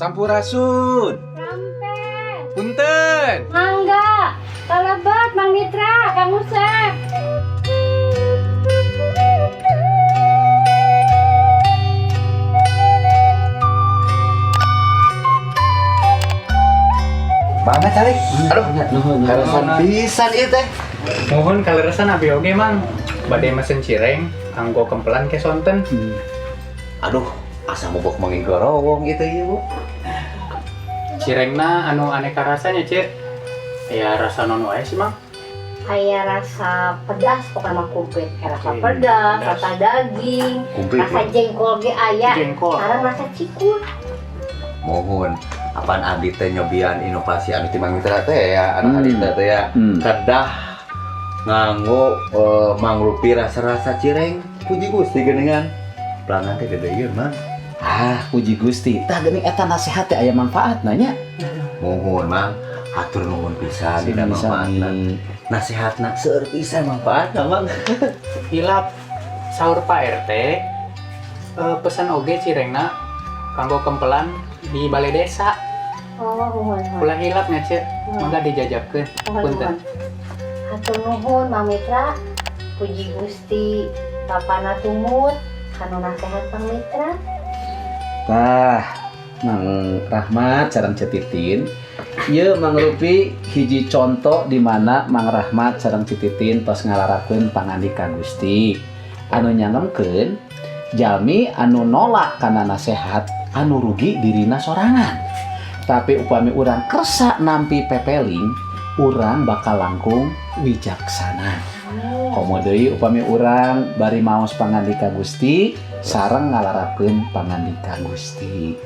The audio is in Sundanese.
Sampurasun. Rampes. Punten. Mangga. Kalebet, Mang Mitra, Kang Usep. Mangga calik. Aduh, Nuhun. kaleresan pisan ieu teh. Mohon kaleresan abi oge, Mang. Bade mesen cireng kanggo kempelan ke sonten. Aduh, asa mubok mangi gorowong gitu ieu, Bu. Cirengna anu aneka rasanya, Cek. Aya rasa non wae sih, Mang. Kayak rasa pedas pokoknya mah komplit. Kayak rasa Oke, pedas, pedas. rasa daging, Komplit. rasa jengkol ge aya. Jengkol. Sekarang rasa cikur. Mohon apaan abdi teh nyobian inovasi anu ti Mang Mitra teh ya, anu harita teh ya. Kedah nganggo mangrupi rasa-rasa cireng. Puji Gusti geuningan. Pelanggan teh gede ieu, Mang. Ah, puji Gusti. Tah geuning eta nasihat teh aya manfaatna nya. Mohon, Mang. Hatur nuhun pisan dina manfaatna. Sami-sami. Nasihatna seueur pisan manfaatna, Mang. Hilap saur Pak RT, pesan oge cirengna kanggo kempelan di balai desa. Oh, nuhun, nuhun. Ulah hilap nya, Cek. Mangga dijajakeun. Nuhun, Punten. nuhun. Hatur nuhun, Mang Mitra. Puji Gusti, Bapana tumut, kanu nasihat Mang Mitra. Tah, Mang Rahmat sareng Ceu Titin. Ieu Mang Rupi hiji contoh di mana Mang Rahmat sareng Ceu Titin tos ngalarapkeun pangandika Gusti. Anu nyangemkeun jalmi anu nolak kana nasehat anu rugi dirina sorangan. Tapi upami urang kersa nampi pepeling, urang bakal langkung wijaksana. Amin. Komo deui upami urang bari maos pangandika Gusti sareng ngalarapkeun pangandika Gusti.